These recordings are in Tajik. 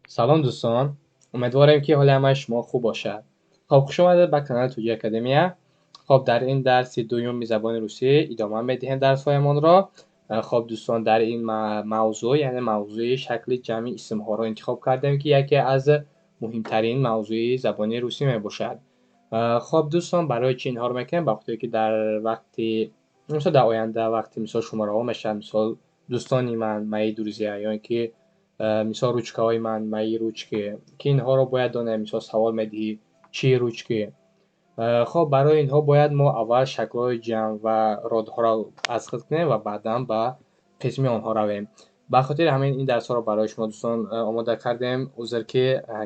Салом, дӯстон! Умедворем, ки ҳоли ҳамаи шумо хуб бошад. Хоб, хуш омадед ба канали Тоҷи Академия. Хоб, дар ин дарси дуюми забони русӣ идома медиҳем дарсҳоямонро. Хоб, дӯстон, дар ин мавзӯъ, яъне мавзӯи шакли ҷамъи исмҳоро интихоб кардем, ки яке аз муҳимтарин мавзӯи забони русӣ мебошад. Хоб, дӯстон, барои чӣ инҳоро мекунем? Ба хотире ки дар вақти, мисол, дар оянда вақти, мисол, шумораҳо мешавад, мисол, дӯстони ман, мои друзья, ё ин ки, мисол, ручкаҳои ман, мои ручки, ки инҳоро бояд донем. Мисол, савол медиҳӣ: чьи ручки? Хоб, барои инҳо бояд мо аввал шаклҳои ҷамъ ва родҳоро аз худ кунем ва баъдан ба қисми онҳо равем. Ба хотири ҳамин ин дарсҳоро барои шумо, дӯстон, омода кардем. Узр, ки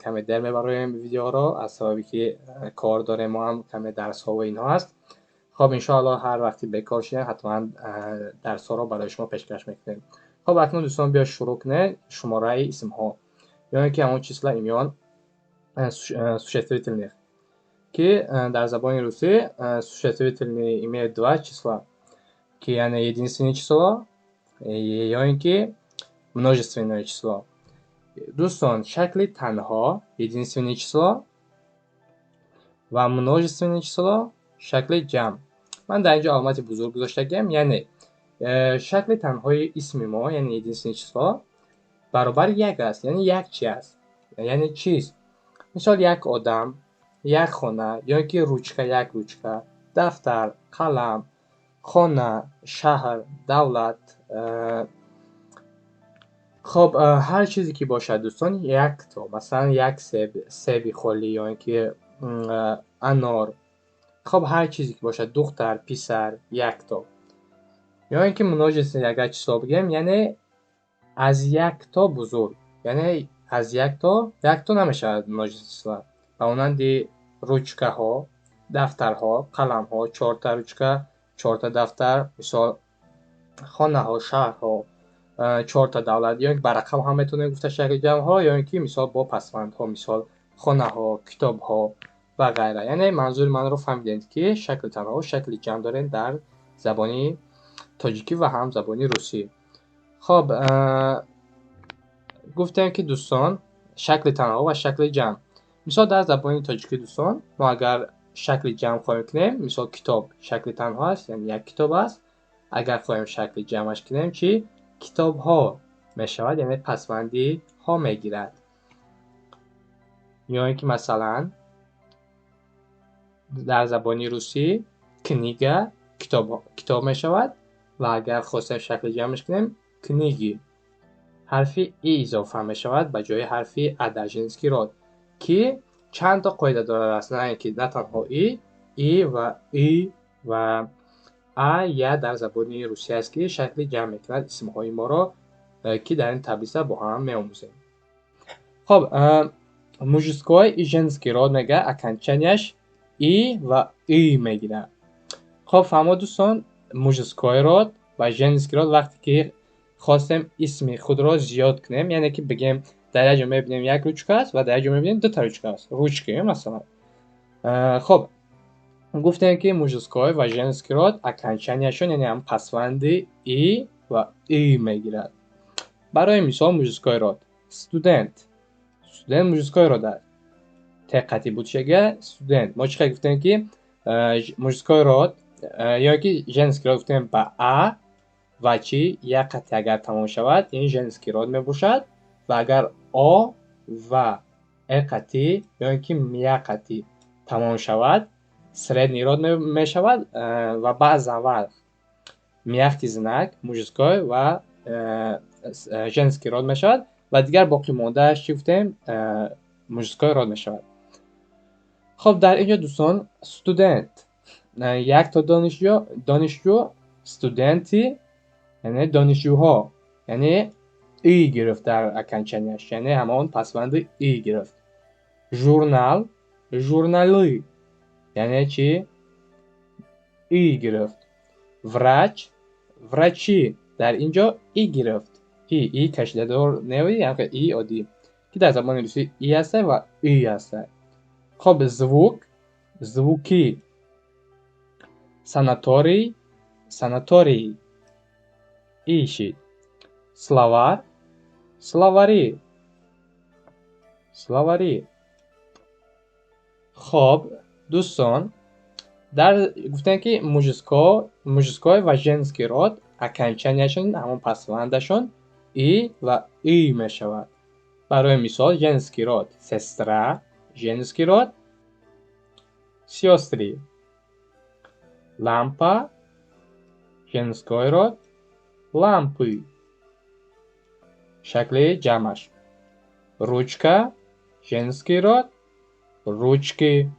каме дер мебароем видеоҳоро, аз сабабе ки кор дорем, мо ҳам каме дарсҳо ва инҳо ҳаст. Хоб, иншоаллоҳ, ҳар вақти бекор шудем, ҳатман дарсҳоро барои шумо пешкаш мекунем. Хоб, акнун, дӯстон, биё шурӯъ кунем. Шумораи исмҳо ё ин ки ҳамон числа имён существительных, ки дар забони русӣ существительные имеют два числа, ки яъне единственное число ё ин ки множественное число. Дӯстон, шакли танҳо, единственное число, ва множественное число, шакли ҷамъ, ман дар ин ҷо аломати бузург гузоштагиам, яъне шакли танҳои исми мо, яъне единственное число, баробари як аст, яъне як чи аст, яъне чиз. Мисол, як одам, як хона ё ин ки ручка, як ручка, дафтар, қалам, хона, шаҳр, давлат. Хоб, ҳар чизе ки бошад, дӯстон, якто, масалан, як себ, себи холӣ ё ин ки анор. Хоб, ҳар чизе ки бошад, духтар, писар, якто. Ё ин ки множественное агар число бигӯем, яъне аз якто бузург, яъне аз якто, якто намешавад множественное число, ба монанди ручкаҳо, дафтарҳо, қаламҳо, чорта ручка, чорта дафтар, мисол, хонаҳо, шаҳрҳо, чорта давлат, ё ин ки ба рақам ҳам метавонем гуфта шакли ҷамъҳо, ё ин ки, мисол, бо пасвандҳо, мисол, хонаҳо, китобҳо ва ғайра. Яъне манзури манро фаҳмидем, ки шакли танҳо, шакли ҷамъ дорем дар забони тоҷикӣ ва ҳам забони русӣ. Хоб, гуфтем, ки, дӯстон, шакли танҳо ва шакли ҷамъ. Мисол, дар забони тоҷикӣ, дӯстон, мо агар шакли ҷамъ хоҳем кунем, мисол, китоб шакли танҳо аст, яъне як китоб аст. Агар хоҳем шакли ҷамъаш кунем, чӣ? Китобҳо мешавад, яъне пасванди ҳо мегирад. Ё ин ки, масалан, дар забони русӣ книга китоб, китоб мешавад ва агар хостем шакли ҷамъаш кунем, книги, ҳарфи и илова мешавад ба ҷои ҳарфи а дар женский род, ки чанд то қоида дорад аслан, ки на танҳо и, и ва ы ва а, я дар забони русӣ аст, ки шакли ҷамъ мекунад исмҳои моро, ки дар ин таблица бо ҳам меомӯзем. Хоб, мужской и женский род мега окончанияш и ва ы мегирад. Хоб, фаҳмо, дӯстон, мужской род ва женский род вақте ки хостем исми худро зиёд кунем, яъне ки бигем, дар як ҷо мебинем, як ручка аст ва дар як ҷо мебинем, дута ручка аст, ручки, масалан. Хоб, гуфтем, ки мужской ва женский род окончанияшон, яъне ҳам пасванди и ва ы мегирад. Барои мисол, мужской род: студент. Студент мужской род аст, теқати будшага студент. Мо чӣ хел гуфтем, ки мужской род ё ки женский род гуфтем, ба а ва чӣ як қати агар тамом шавад, ин женский род мебошад, ва агар о ва э қатӣ ё ин ки мя қатӣ тамом шавад, средний род мешавад ва баъзан вақт мягкий знак мужской ва женский род мешавад ва дигар боқимондааш, чӣ гуфтем, мужской род мешавад. Хоб, дар ин ҷо, дӯстон, студент якто донишҷӯ, донишҷӯ, студенты, яъне донишҷӯҳо, яъне ы гирифт дар окончанияш, яъне ҳамон пасванди ы гирифт. Журнал, журналы, яъне чӣ? Ы гирифт. Врач, врачи, дар ин ҷо и гирифт, и, и кашидадор не, и оддӣ, ки дар забони русӣ и ҳаста ва ы ҳаста. Хоб, звук, звуки, санаторий, санатории, и шид. Словарь, словари. Словари. Хоб, дӯстон, дар гуфтем, ки мужской ва женский род окончанияшон, ҳамон пасвандашон и ва ы мешавад. Барои мисол, женский род сестра, женский род сёстры, лампа, женской род лампы, шакли ҷамъаш, ручка, женский род ручки,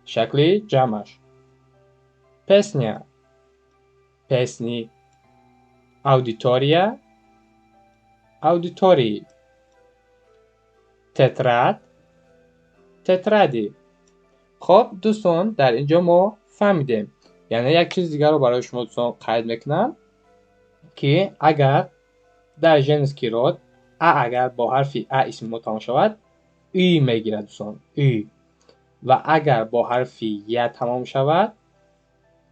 шакли ҷамъаш, песня, песни, аудитория, аудитории, тетрадь, тетради. Хоб, дӯстон, дар ин ҷо мо фаҳмидем. Яъне як чизи дигарро барои шумо, дӯстон, қайд мекунам, ки агар дар женский род а, агар бо ҳарфи а исми мо тамом шавад, ы мегирад, дӯстон, ы. Ва агар бо ҳарфи я тамом шавад,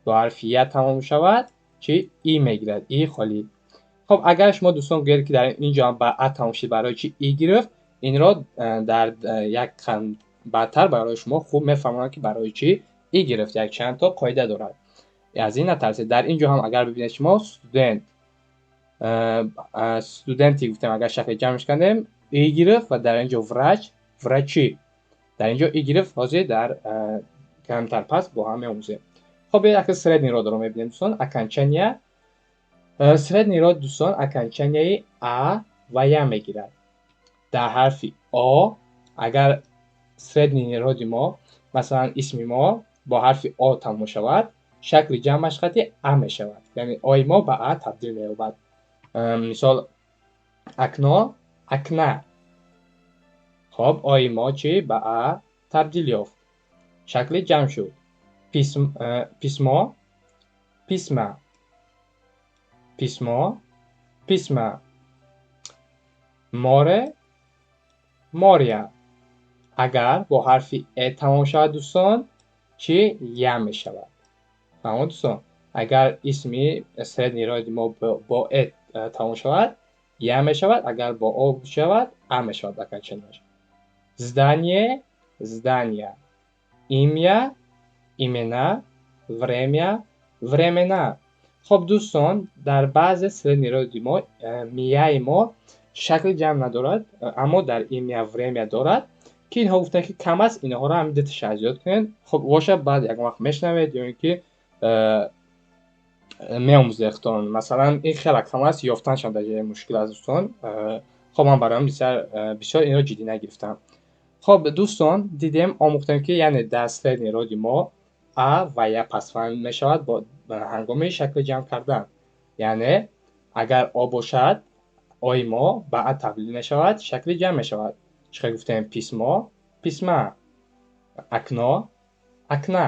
бо ҳарфи я тамом шавад, чӣ? И мегирад, и холӣ. Хоб, агар шумо, дӯстон, гӯед, ки дар ин ҷо ба а тамом шуд, барои чӣ и гирифт, инро дар як баъдтар барои шумо хуб мефаҳмонам, ки барои чӣ и гирифт, якчанд то қоида дорад, аз ин натарсед. Дар ин ҷо ҳам агар бибинед шумо, студент, студенты гуфтем, агар шакли ҷамъш кардем, и гирифт. Ва дар ин ҷо врач, врачи, дар ин ҷо и гирифт. Ҳозир дар камтар пас бо ҳам меомӯзем. Хоб, як средний род ро мебинем, дӯстон. Окончания средний род, дӯстон, окончанияи а ва я мегирад. Дар ҳарфи о агар средний роди мо, масалан, исми мо бо ҳарфи о тамом шавад, шакли ҷамъаш хати а мешавад, яъне ои мо ба а табдил меёбад. Мисол: окно, окна. Хоб, ои мо чӣ? Ба а табдил ёфт, шакли ҷамъ шуд. Письмо, письма, письмо, письма, море, моря. Агар бо ҳарфи э тамом шавад, дӯстон, чӣ? Я мешавад. Фаҳмо, дӯстон? Агар исми средний роди мо бо э тамом шавад, я мешавад, агар бо о шавад, а мешавад окончанияш. Здание, здания, имя, имена, время, времена. Хоб, дӯстон, дар баъзе средний роди мо мияи мо шакли ҷамъ надорад, аммо дар имя, время дорад, ки инҳо гуфтанд, ки кам аст, инҳоро ҳам дуташа зиёд кунед. Хоб, боша, баъд ягон вақт мешунавед ё ин ки меомӯзед худтон. Масалан, ин хеле кам аст, ёфтанашам дар ҷои мушкил аст, дӯстон. Хоб, ман бароям бисёр инро ҷиддӣ нагирифтам. Хоб, дӯстон, дидем, омӯхтем, ки яъне дар средний роди мо а ва я пасванд мешавад бо ҳангоми шакли ҷамъ кардан. Яъне агар о бошад, ои мо ба а табдил мешавад, шакли ҷамъ мешавад. Чӣ хел гуфтем: письмо, письма, окно, окна,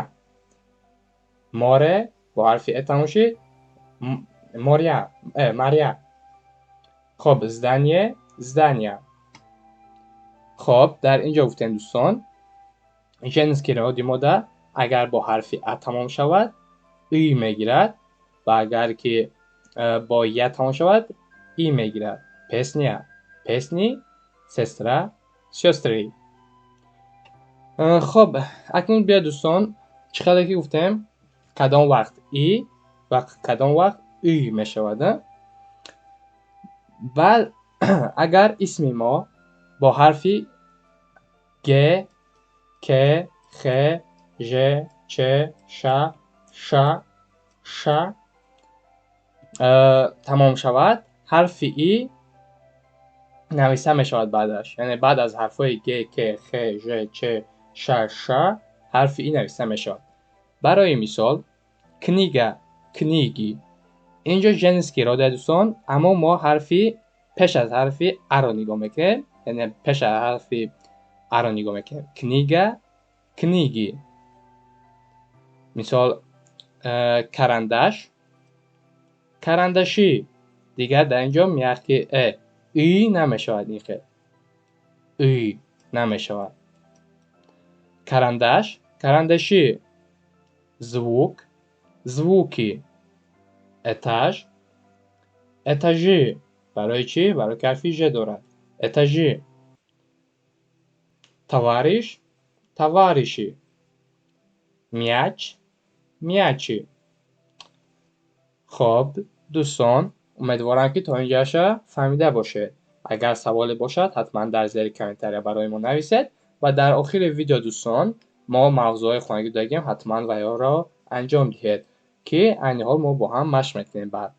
море бо ҳарфи э тамом шид, моря, моря. Хоб, здание, здания. Хоб, дар ин ҷо гуфтем, дӯстон, женский роди мода агар бо ҳарфи а тамом шавад, ы мегирад ва агар ки бо я тамом шавад, и мегирад. Песня, песни, сестра, сёстры. Хоб, акнун биё, дӯстон, чӣ хеле ки гуфтем, кадом вақт и ва кадом вақт ы мешавад. Баъд агар исми мо бо ҳарфи г, к, х, ж, ч, ш, ш, ш тамом шавад, ҳарфи и нависта мешавад баъдаш. Яъне баъд аз ҳарфҳои г, к, х, ж, ч, ш, ш ҳарфи и нависта мешавад. Барои мисол: книга, книги. Инҷо женский род, дӯстон, аммо мо ҳарфи пеш аз ҳарфи аро нигоҳ мекунем, яъне пеш аз ҳарфи аро нигоҳ мекунем: книга, книги. Мисол: карандаш, карандаши. Дигар дар ин ҷо мягкий э ы намешавад, ин хел ы намешавад. Карандаш, карандаши, звук, звуки, этаж, этажи. Барои чӣ? Барои ки ҳарфи ж дорад. Этажи. Товарищ, товарищи. Мяч, мячи. Хоб, дӯстон, умедворам, ки то инҷояша фаҳмида бошед. Агар саволе бошад, ҳатман дар зери комментария барои мо нависед ва дар охири видео, дӯстон, мо мавзӯъҳои хонагӣ додагем, ҳатман вайҳоро анҷом диҳед, ки айни ҳол мо бо ҳам машқ мекунем баъд.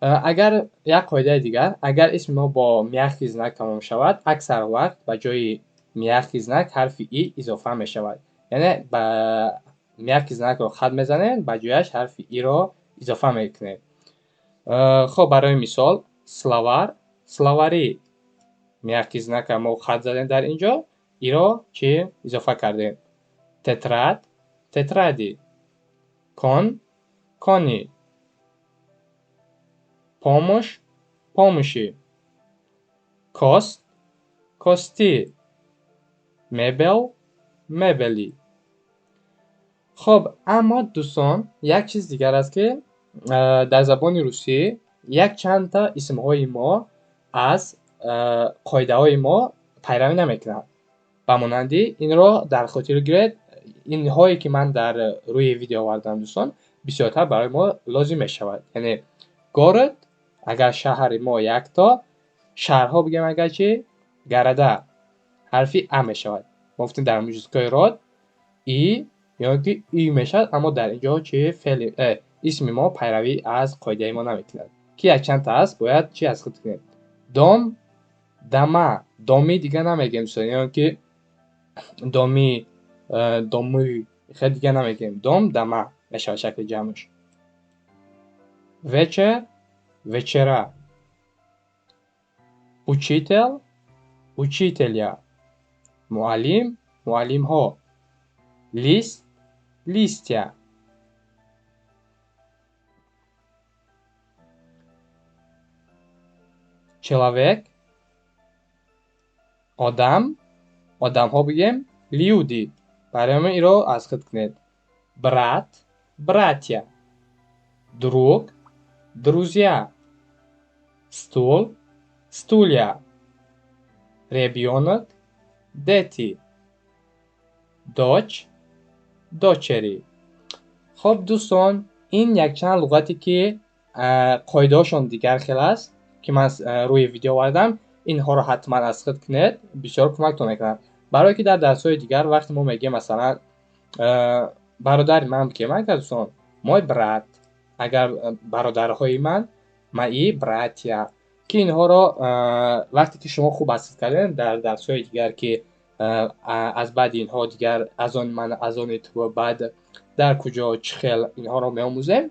Агар як қоидаи дигар, агар исми мо бо мягкий знак тамом шавад, аксар вақт ба ҷои мягкий знак ҳарфи и илова мешавад. Яъне ба мягкий знакро хат мезанем, ба ҷояш ҳарфи иро илова мекунем. Хоб, барои мисол, словарь, словари. Мягкий знакро мо хат задем дар ин ҷо, иро чӣ илова кардем? Тетрадь, тетради. Конь, кони. Помощь, помощи. Кость, кости. Мебель, мебели. Хоб, аммо дӯстон, як чиз дигар аст, ки дар забони русӣ якчандта исмҳои мо аз қоидаҳои мо пайравӣ намекунанд. Ба монанди инро дар хотир гиред, инҳое ки ман дар рӯи видео овардам, дӯстон, бисёртар барои мо лозим мешавад. Яъне город, агар шаҳри мо якто, шаҳрҳо бигем, агарчи города, ҳарфи а мешавад. Мо гуфтем, дар мужской род и ё ки ü мешавад, аммо дар ин ҷо чи феъли исми мо пайравӣ аз қоидаи мо намекунад. Ки якчандта аст, бояд чи аз худ кунем? Дом, дома, доми дига намегем, дӯстон, ё ки доми, домы хеле дига намегем. Дом, дома мешавад шакли ҷамъш. Вечер, вечера. Учитель, учителя. Муаллим, муаллимҳо. Лист, листья. Человек, одам, одамҳо бигем, люди. Барои ҳамин инро аз худ кунед. Брат, братья. Друг, друзья. Стул, стулья. Ребёнок, дети. Дочь, дочери. Хоб, дӯстон, ин якчанд луғате, ки қоидаҳошон дигар хел аст, ки ман рӯи видео овардам, инҳоро ҳатман аз худ кунед, бисёр кӯмактон мекунад. Барое ки дар дарсҳои дигар вақте мо мегӯем, масалан, бародари ман бигем, агар, дӯстон, мой брат, агар бародарҳои ман, мои братья, ки инҳоро вақте ки шумо хуб аз худ кардем, дар дарсҳои дигар, ки аз баъди инҳо дигар аз они ман, аз они ту, баъд дар куҷо, чӣ хел, инҳоро меомӯзем,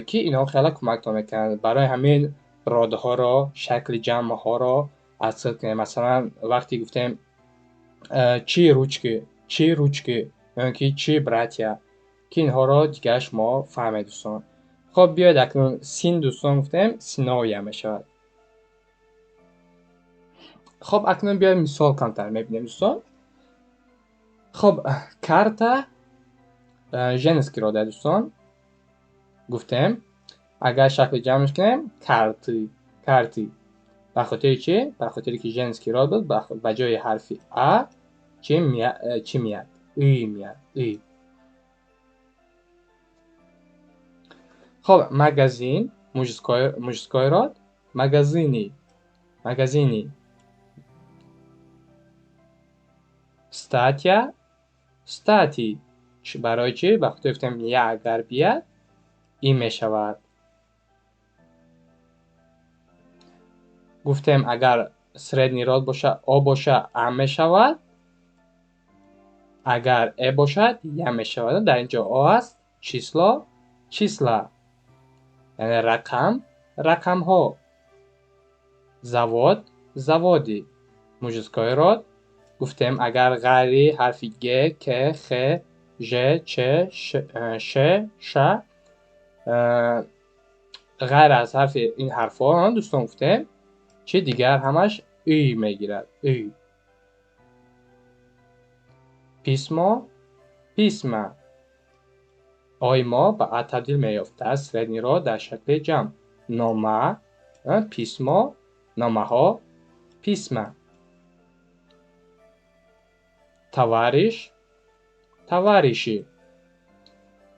ки инҳо хеле кӯмактон мекунанд. Барои ҳамин родҳоро, шакли ҷамъҳоро аз худ кунем. Масалан, вақте гуфтем чьи ручки, чьи ручки, ё ки чьи братья, ки инҳоро дигар шумо фаҳмед, дӯстон. Хоб, биёед акнун сын, дӯстон, гуфтем, сыновья мешавад. Хоб, акнун биёед мисол камтар мебинем, дӯстон. Хоб, карта женский род, дӯстон, гуфтем, агар шакли ҷамъш кунем, карты, карты. Ба хотири чӣ? Ба хотире ки женский род буд, ба ҷои ҳарфи а чӣ меяд? Ы меяд, ы. Хоб, магазин, мужской род, магазины, магазины. Статья, статьи. Барои чӣ? Ба хотири гуфтем, я агар бияд, и мешавад. Гуфтем, агар средний род боша, о боша, а мешавад, агар э бошад, я мешавад. Дар ин ҷо о аст. Число, числа, яъне рақам, рақамҳо. Завод, заводы, мужской род. Гуфтем, агар ғайри ҳарфи г, к, х, ж, ч, ш, ш, ғайр аз ҳарфи ин ҳарфҳо, дӯстон, гуфтем чи дигар ҳамаш ы мегирад, ы. Письмо, письма. Ои мо ба а табдил меёфт дар средний род, дар шакли ҷамъ. Нома, письмо, номаҳо, письма. Товарищ, товарищи.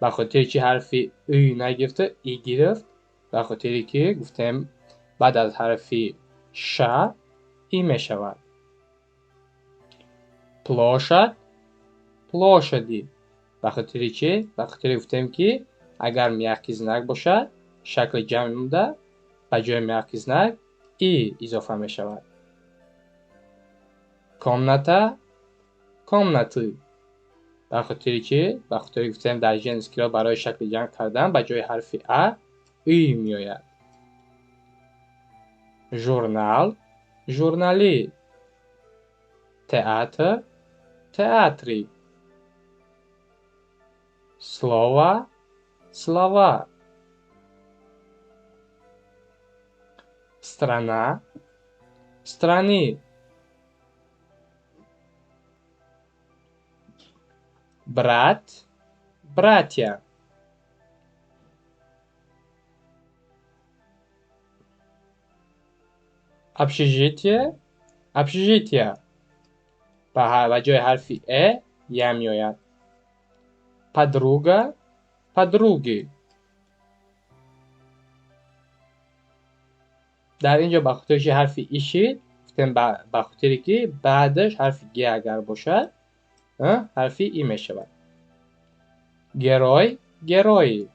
Ба хотири чи ҳарфи ы нагирифта, и гирифт? Ба хотире ки гуфтем баъд аз ҳарфи ша и мешавад. Площадь, площади. Ба хотири чи? Ба хотири гуфтем ки агар мягкий знак бошад, шакли ҷамъ буда ба ҷои мягкий знак и изофа мешавад. Комната, комнаты. Ба хотири чи? Ба хотири гуфтем дар женский род барои шакли ҷамъ кардан ба ҷои ҳарфи а ы меояд. Журнал, журнали. Театр, театри. Слово, слова. Страна, страны. Брат, братья. Общежитие, общежития. Ба ҷои ҳарфи э я меояд. Подруга, подруги. Дар ин ҷо ба хотири чи ҳарфи и шид? Гуфтем ба хотире ки баъдаш ҳарфи г агар бошад, ҳарфи и мешавад. Герой, герои.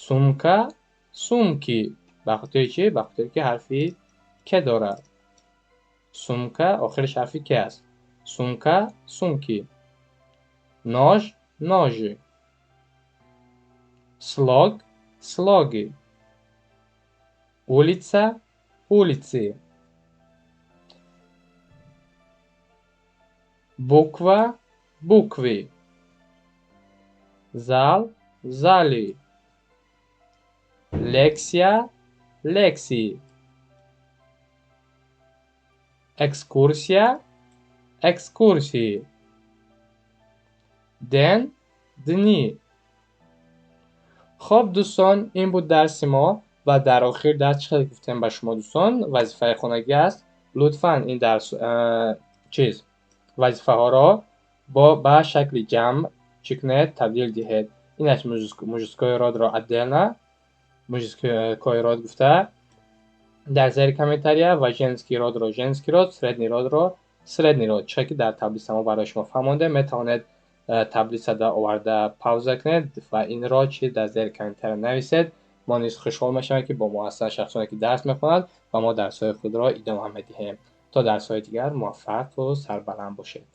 Сумка, сумки. Ба хотири чи? Ба хотире ки ҳарфи к дорад. Сумка охириш ҳарфи к аст. Сумка, сумки. Нож, ножи. Слог, слоги. Улица, улицы. Буква, буквы. Зал, зали. Лексия, лекции. Экскурсия, экскурсии. День, дни. Хоб дӯстон, ин буд дарси мо ва дар охир дарс чӣ хел гуфтем ба шумо дӯстон, вазифаи хонагӣ аст. Лутфан ин дарс, чиз вазифаҳоро ба шакли ҷамъ чӣ кунед, табдил диҳед. Инаш мужской родро отдельно, мужской род гуфта дар зери комментария ва женский родро женский род, средний родро средний род. Чӣ ки дар таблица мо барои шумо фаҳмондем, метавонед таблица да оварда пауза кунед ва инро чи дар зери комментария нависед. Мо низ хушҳол мешавем, ки бо мо ҳастанд шахсоне ки дарс мехонанд ва мо дарсҳои худро идома медиҳем. То дарсҳои дигар муваффақу сарбаланд бошед.